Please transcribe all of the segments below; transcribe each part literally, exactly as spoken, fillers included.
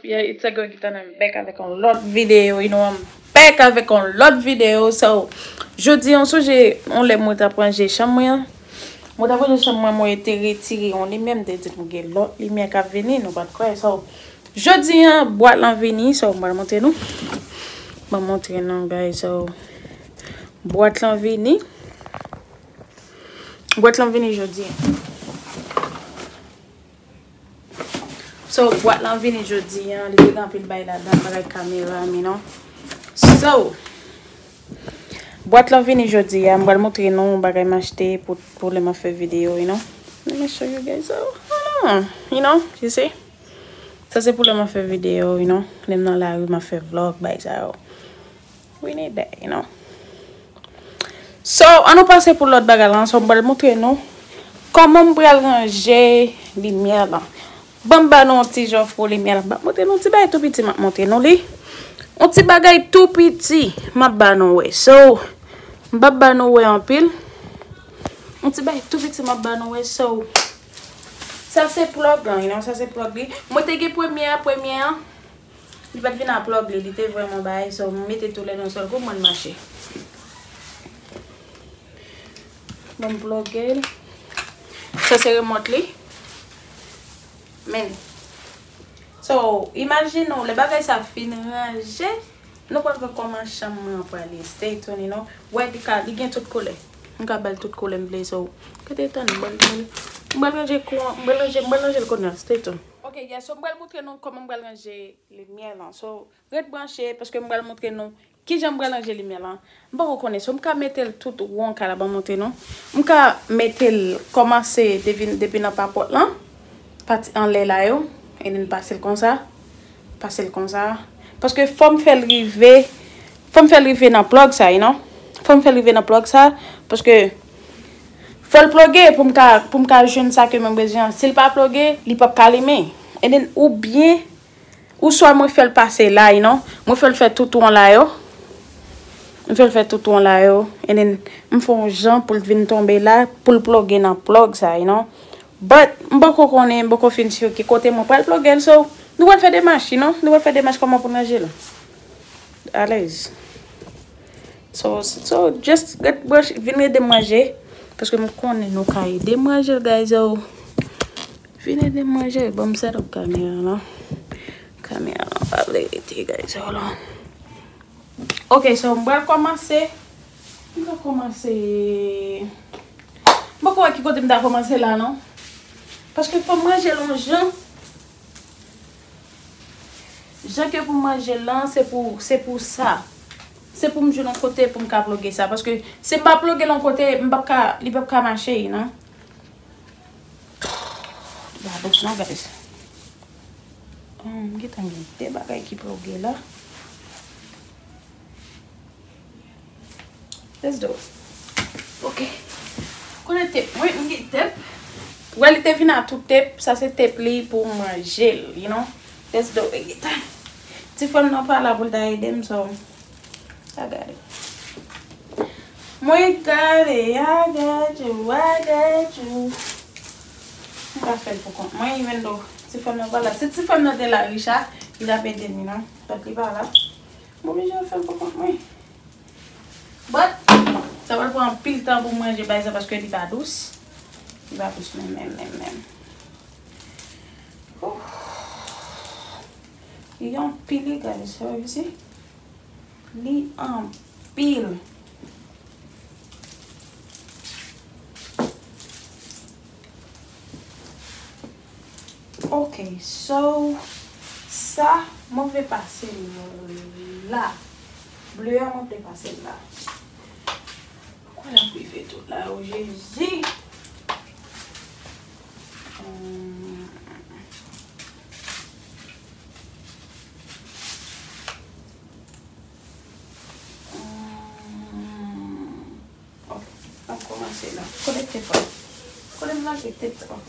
Yeah, it's a girl Gitana, I'm back avèk yon lòt videyo, you know, I'm back avèk yon lòt videyo. So, jodi an, sonje, yon lè mwen t ap ranje chanm mwen an. Mwen t ap ranje chanm mwen, mwen te retire yon limyè, m te di nou gen lòt limyè k ap vini, nou pa t kwè. So, jodi an, bwat lan vini, so, m pral montre nou. Mwen montre nou, guys, so, bwat lan vini. Bwat lan vini jodi an. So, bwat lan vini jodi an, li te gen anpil bagay ladan, bagay kamera, you know. So, bwat lan vini jodi an, m pral montre nou bagay m achte pou, pou lè m ap fè videyo, you know. Let me show you guys. So, hold on, you know, you see? Sa se pou lè m ap fè videyo, you know. Lè m nan lari, m ap fè vlog, bagay sa yo. We need that, you know. So, an nou pase pou lòt bagay lan. So, m pral montre nou kòman m pral ranje limyè lan. Ban m ba nou yon ti jan pou limyè lan. M ap montre nou ti bagay tou piti, m ap montre nou li. Yon ti bagay tou piti, m ap ba nou wè. So, m p ap ba nou wè anpil. Yon ti bagay tou piti, m ap ba nou wè. So, sa se plug lan, you know, sa se plug li. Mwen te gen premye a, premye an. Li pa t vin a plug li, li te vrèman bay, so m mete tou lè nan sèl kou, mwen mache. Bon, m pluge l. Sa se remòt li. Men. So, imajine w, lè bagay sa fin ranje, nou pral wè kòman chanm mwen an prale. Stay tuned, you know. Wè, li ka, li gen tout koulè. M ka ba l tout koulè m vle, so, kote tan, m pral, m pral, m pral ranje kou an, m pral ranje, m pral ranje l kounye a. Stay tuned. Ok, yeah, so m pral montre nou kòman m pral ranje limyè lan. So, ret branche, paske m pral montre nou kijan m pral ranje limyè lan. M poko konnen, so m ka mete l tout won kay la, ban m montre nou. M ka mete l kòmanse depi, depi nan papòt lan, pati anlè la yo, and then pase l konsa, pase l konsa. Paske fò m fè l rive, fò m fè l rive nan plug sa, you know. Fò m fè l rive nan plug sa, paske fò l pluge pou m ka, pou m ka jwenn sa ke mwen bezwen an. Si l pa pluge, li p ap ka limen. And then, oubyen, ou swa mwen fè l pase la, you know. Mwen fè l fè tout won la yo. Mwen fè l fè tout won la yo. And then, m fè yon jan pou l vin tonbe la, pou l pluge nan plug sa, you know. But, m poko konnen, m poko fin si ki kote mwen pral pluge l, so, nou pral fè demach, you know. Nou pral fè demach kòman pou n ranje l. Alèz. So, so, just get branche, vin ede m ranje. Paske m konnen nou ka ede m ranje, guys, oh. Vin ede m ranje, ban m set up kamera lan. Kamera lan pa vle rete, guys, hold on. Ok, so m pral kòmanse. M pral kòmanse. M poko wè ki kote m ta kòmanse la, non. Paske fò m ranje l yon jan. Jan ke pou m ranje l lan, se pou, se pou sa. Se pou m jwenn yon kote pou m ka pluge sa. Paske si m pa pluge l yon kote, m p ap ka, li p ap ka mache, non. Ba dous non, guys. Um, gentan gen de bagay ki pluge la. Let's do it. Ok. Kote tep mwen, m gen tep. Wè, li te vin a tout tep. Sa se tep li pou m ranje l, you know. Let's do it. Ti frè m nan pa la pou l ta ede m, so. I got it. Mwen gade, I got you, I got you. M ka fè l pou kont mwen, even though ti frè m nan pa la. Si ti frè m nan te la, Richard, li t ap ede m, you know. But li pa la. M oblije fè l pou kont mwen. But, sa pral pran anpil tan pou m ranje bagay sa paske li pa dous. Li pa dous menm, menm, menm, menm. Ouh. Li anpil, guys, so, you see? Li anpil. Ok, so, sa, mwen vle pase l la. Ble a, mwen vle pase l la. Kwa l ap rive tout la, o Jezi. Hmm. Hmm. Ok, n ap kòmanse la. Kote tep la? Kote m lage tep la? Ok.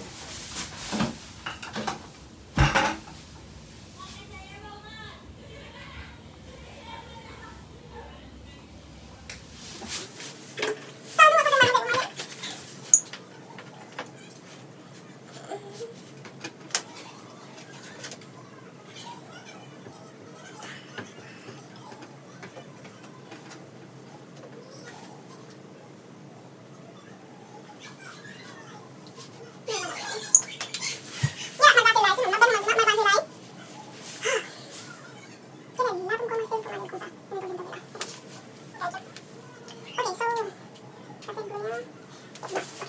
Bon, ok.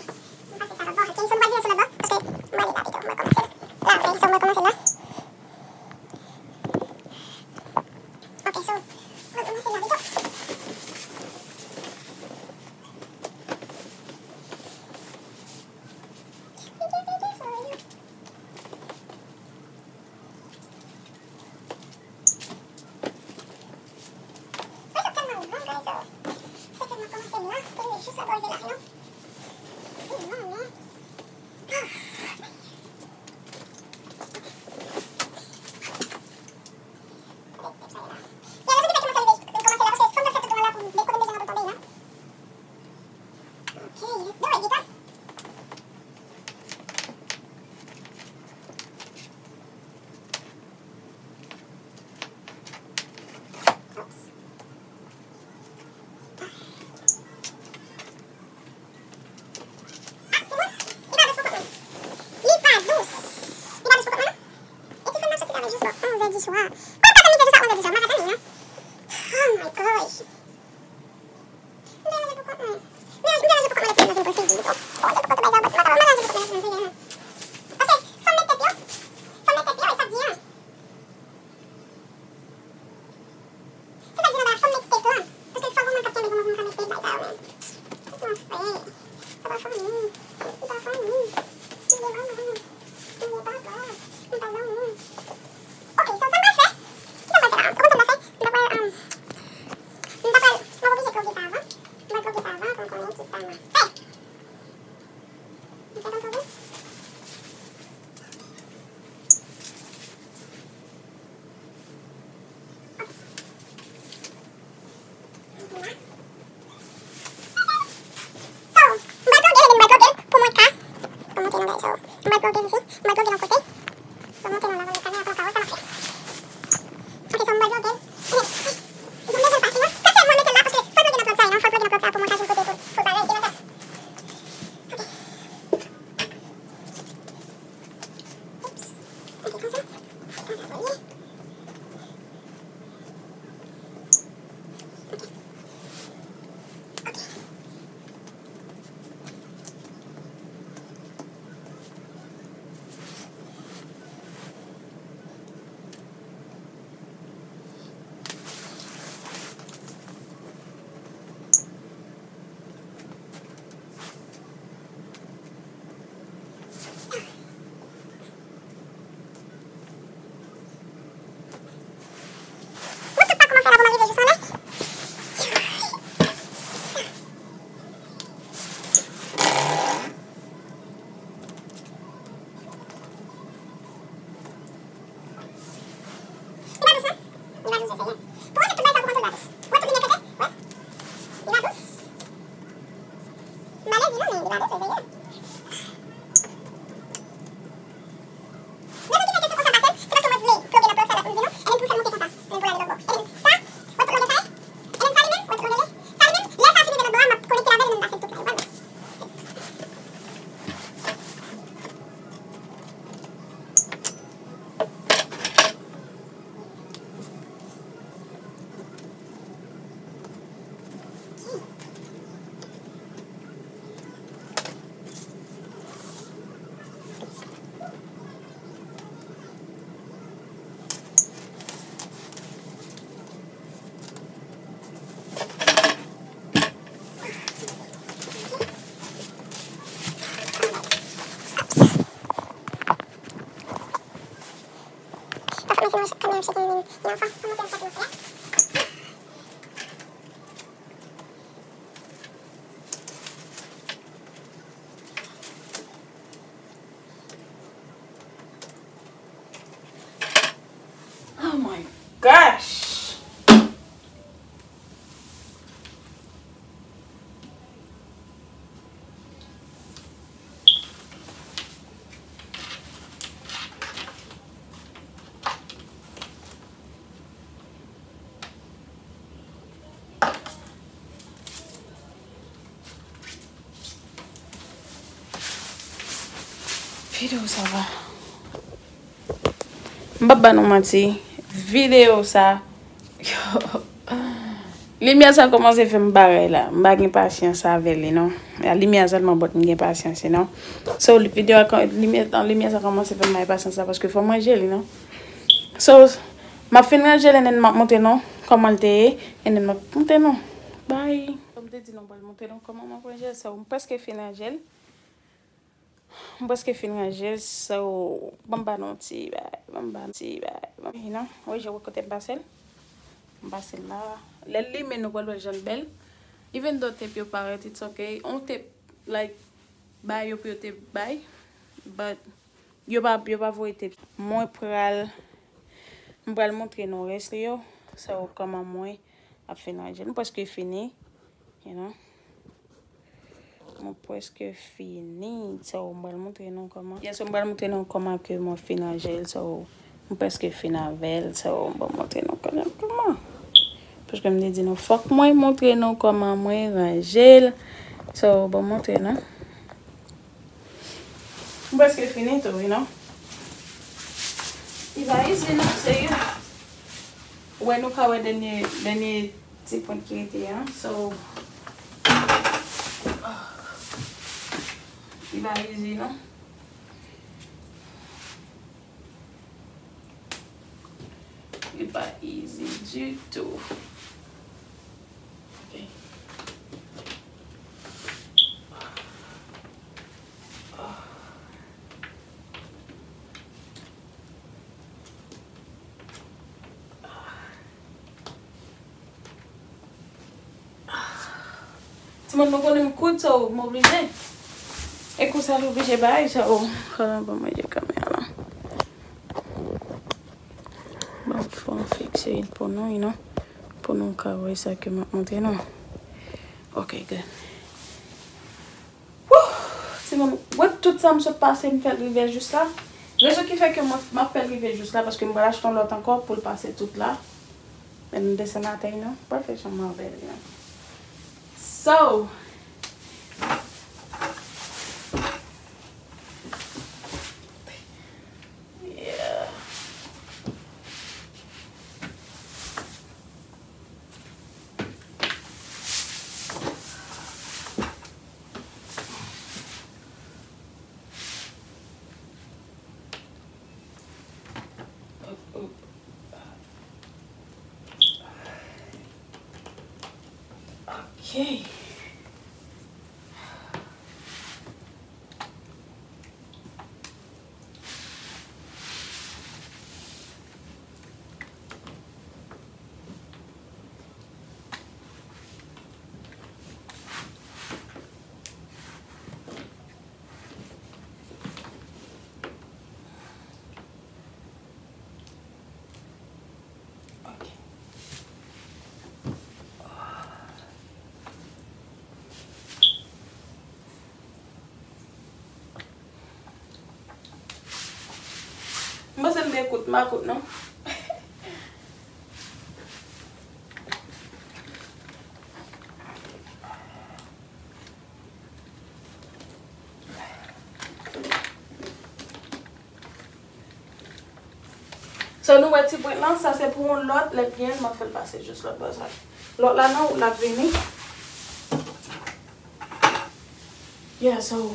M pase sa lòt bò. Ok, so m pral vire sou lòt bò, paske m prale la pito, m pral kòmanse la. La, ok, so m pral kòmanse la. Ok, so, m pral kòmanse la pito. Mwen sa tèlman gran, guys, oh. Sa tèlman kòmanse blan, pou rive jis lè bò rive la, non. Li long, non. Ah. Gade tèt sa ye la. Gade, se ki fè kòmanse leve, kòmanse la, paske fò m fè tout dwòl la pou m dekouvri bezwen nan pou tonbe, non. Ok, let's do it, guitar. Oops. Ah, timoun, li pa dous pou kont mwen. Li pa dous. Li pa dous pou kont mwen, non. E ti fè m ap soti travay jis bò onz è di swa. Pou l pa fè mizè jis a onz è di swa, m pa ka tann li, non. Oh my gosh. M deranje pou kont mwen. M deranje, m deranje pou kont mwen, lè ti nèg la vin pran sezi m tou. Oh, lè pou kont mwen, sa, m pa ka pa, m deranje pou kont mwen, lè ti nèg la vin pran sezi m. Paske, fò m met tèt yo. Fò m met tèt yo, e sa k di an. Se sa k di nan bagay, fò m met tèt lan. Paske fò gon moun k ap kenbe pou mwen, pou m ka met tèt bagay sa yo menm. Sa se yon frè. Sa pa fanmi. Li pa fanmi. Li pa fanmi. Li pa pa. Li pa zanmi. Ok, so sa m pral fè? Kisa m pral fè la? Ou konn sa m pral fè? M ta pral, um, m ta pral, m ap oblije ploge sa avan. M pral ploge sa avan pou m konnen kisa m ap fè. M fè tankou wi. Ok. So, m pral ploge l, ebyen m pral ploge l pou mwen ka, pou monte nan bagay sa yo. M pral ploge l isi, m pral ploge l yon kote. Pou monte nan lavan nan kanè a pou nou ka wè sa m ap fè. Ok, so m pral ploge l. Ebyen, m bezwen l pase, non? Sa fè mwen mete l la, paske fò l ploge nan plòg sa, non? Fò l ploge nan plòg sa pou mwen ka jwenn kote pou, pou l pale, e nan sa. Ok. Oops. Ok, konsa. Konsa pou l ye. Ok. Ok. Mwen tout pa kòman fè la pou m rive jis anlè. Li pa dous, non? Li pa dous, mesye. Pou mwen, tout bagay sa pou mwen, tout pa dous. Wè, tout limyè klete, wè. Li pa dous. M alèz, wi, non, men li pa dous, mesye. Rezon ki fè ke se konsa m pase l, se paske mwen vle ploge nan plòg sa, dat m di nou, ebyen pou m fè l monte konsa, ebyen pou l ale lòt bò. Ebyen sa, wè tout lonjè sa ye? Ebyen sa li menm, wè tout lonjè li? Sa li menm, lè sa fini vin lòt bò a, m ap konekte l avè l, ebyen m pase l tout la, e vwala. Pafè mwen se mwen chak kanè m cheke vin yon fwa, fò m monte yon chak yon fwa. Oh my gosh! Videyo sa va. M p ap ba nou manti. Videyo sa, yo, Limyè sa kòmanse fè m bagay la. M pa gen pasyans avè li non. Limyè sèlman bòt m gen pasyans li non. So, videyo a, limyè, limyè sa kòmanse fè m bay pasyans la paske fò m ranje li non. So, m ap fin ranje l, and then m ap montre nou kòman l te ye, and then m ap montre nou. Bye. Kòm te di nou, m pral montre nou kòman m ap ranje l. So, m prèske fin ranje l. M prèske fin ranje l, so, ban m ba nou ti bay, ban m ba nou ti bay, ban m, you know, wi, je wè kote m pase l. M pase l la. Lè l limen, nou pral wè jan l bèl. Even though tape yo parèt, it's okay. On tape, like, bay yo pou yo te bay, but yo pa, yo pa voye tape. Mwen pral, m pral montre nou rès yo, so, kòman mwen ap fin ranje l. M prèske fini, you know. Mwen prèske fini. So, mwen pral montre nou kòman. Yes, mwen pral montre nou kòman ke mwen fin ranje l. So, mwen prèske fin avè l. So, mwen montre nou kòman, kòman. Paske m te di nou, fòk mwen montre nou kòman mwen ranje l. So, mwen montre nou. Mwen prèske fini tou, you know. Li pa easy non, serye. Wè, nou ka wè dènye, dènye ti pwent ki rete an. So, li pa easy non. Li pa easy ditou. Ok. Timoun, nou konnen m koud, so m oblije. E kou sa l oblije bay, so, oh, kòman ban mwen je kamera la. Bon, fò m fikse l pou nou, you know, pou nou ka wè sa ke m ap montre nou. Ok, good. Wouh! Timoun, wè tout sa m sot pase, m fè l rive jis la. Rezon ki fè ke mwen, m ap fè l rive jis la, paske m pral achte yon lòt ankò pou l pase tout la. Men nou desann atè, non? Pral fè jan m anvè li an. So, yeah. Ok. Ok. M panse m byen kout, m pa kout non. So, nou wè ti pwent lan, sa se pou yon lòt, lè l byen, m ap fè l pase jis lòt bò sa. Lòt la nan wout l ap vini. Yeah, so,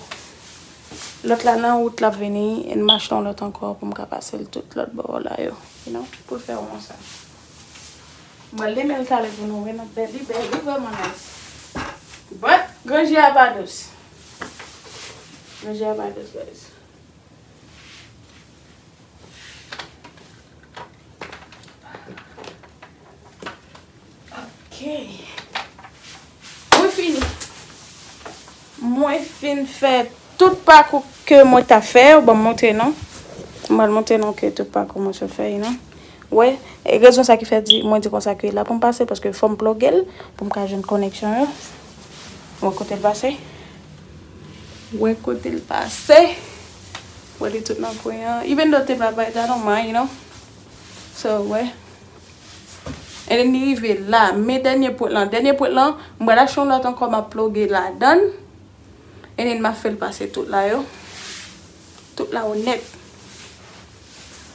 lòt la nan wout l ap vini, and m achte yon lòt ankò pou m ka pase l tout lòt bò la yo, you know, pou l fè won sa. M pral limen l talè pou nou wè, nan bèl, li bèl, li vrèman nice. But, granje a pa dous. Granje a pa dous, guys. Ok. Mwen fini. Mwen fin fè tout pakou ke mwen ta fè. Bon, montre nou. Mwen montre nou ke tout pakou mwen sot fè, non. Wè, e rezon sa ki fè di, mwen di konsa ke la pou m pase, paske fò m ploge l, pou m ka jwenn koneksyon yo. Wè kote l pase. Wè kote l pase. Wè li tout nan kwen an. Even though te pa bay, that don't mind, you know. So, wè. And then li rive la. Men dènye pwent lan. Dènye pwent lan, m pral achte yon lòt ankò, m ap ploge ladan l. And then m ap fè l pase tout la yo. Tout la yo nèt.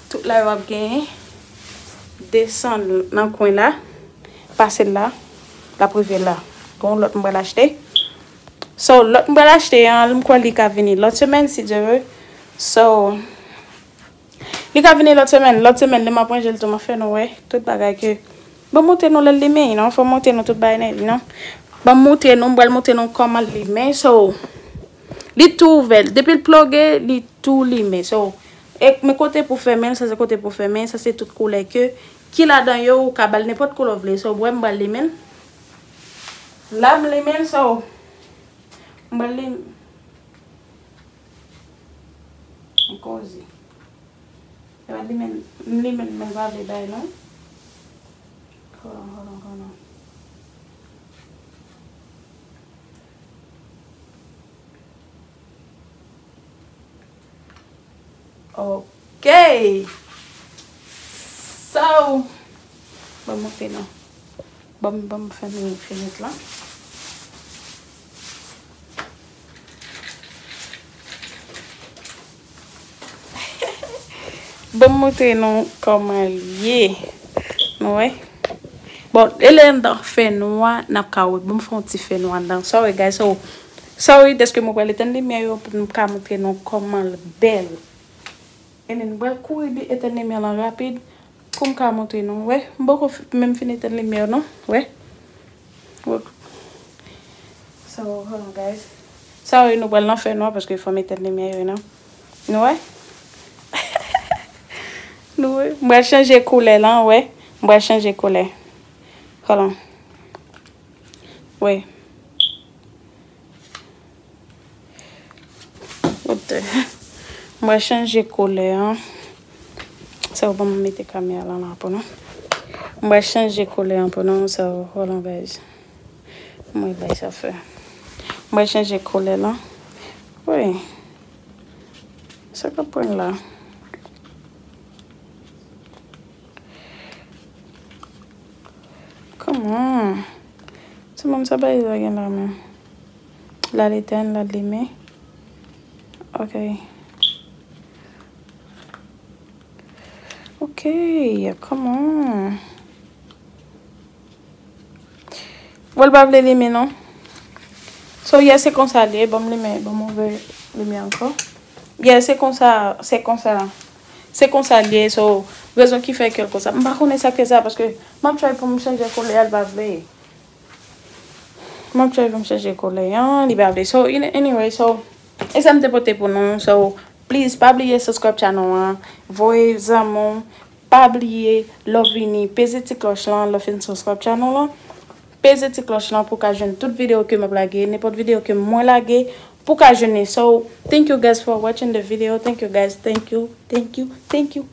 Tout la yo ap genyen. Desann nan kwen la. Pase l la. ap rive la. Gon lòt m pral achte. So, lòt m pral achte an, m kwè li ka vini lòt semèn, si Dye vle. So, li ka vini lòt semèn. Lòt semèn, lè m ap ranje l tou, m ap fè nou wè tout bagay ke. Ban m montre nou lè l limen, non? Fò m montre nou tout bagay nan li, non? Ban m montre nou, m pral montre nou kòman l limen. So, li tou ouvè. Depi l ploge, li tou limen. So, e men kote pou fèmen l, sa se kote pou fèmen, sa se tout koulè ke ki ladan yo, ou ka ba l nenpòt koulè w vle. So, wè m pral limen l. La m limen l, so, m pral limen. M koze. Epa limen, m limen, men l pa vle bay non. Hold on, hold on, hold on. Ok. So, ban m montre nou. Ban m, ban m fèmen fenèt la. Ban m montre nou kòman l ye. Nou wè? Bon, e lè anndan fè nwa, n ap ka wè. Ban m fè yon ti fè nwa anndan. Sorry, guys. So, sorry, dèske mwen pral etenn limyè yo pou m ka montre nou kòman l bèl. E men, mwen pral kouri etenn limyè lan rapid pou m ka montre nou. Wè, m poko menm fin etenn limyè yo, non. Wè. Wè. So, hold on, guys. Sorry, nou pral nan fè nwa paske fò m etenn limyè yo, non. Nou wè? Nou wè? M pral chanje koulè lan, wè. M pral chanje koulè. Hold on. Wè. What the? M pral chanje koulè an. Sa w ban m mete kamera lan la pou nou. M pral chanje koulè an pou nou. Sa w, hold on, guys. Mwen bay sa fè. M pral chanje koulè lan. Wi. Sa k ap pran la? Kòman? Se menm sa bagay la gen la menm. La l etenn, la l limen. Ok. Ok, kòman? Bon, l pa vle limen non. So, yeah, se konsa l ye. Ban m limen, ban m ouvè limyè ankò. Yeah, se konsa, se konsa. Se konsa l ye. So, rezon ki fè ke l konsa. M pa konnen sa k fè sa, paske m ap try pou m chanje koulè a, l pa vle. M ap try pou m chanje koulè an, li pa vle. So, in- anyway, so, e sa m te pote pou nou. So, please, pa bliye subscribe channel an, voye zanmi w, pa bliye, lè w vini, peze ti klòch lan, lè w fin subscribe channel lan. Peze ti klòch lan pou w ka jwenn tout videyo ke m ap lage, nenpòt videyo ke mwen lage, pou w ka jwenn li. So, thank you guys for watching the video. Thank you guys. Thank you. Thank you. Thank you.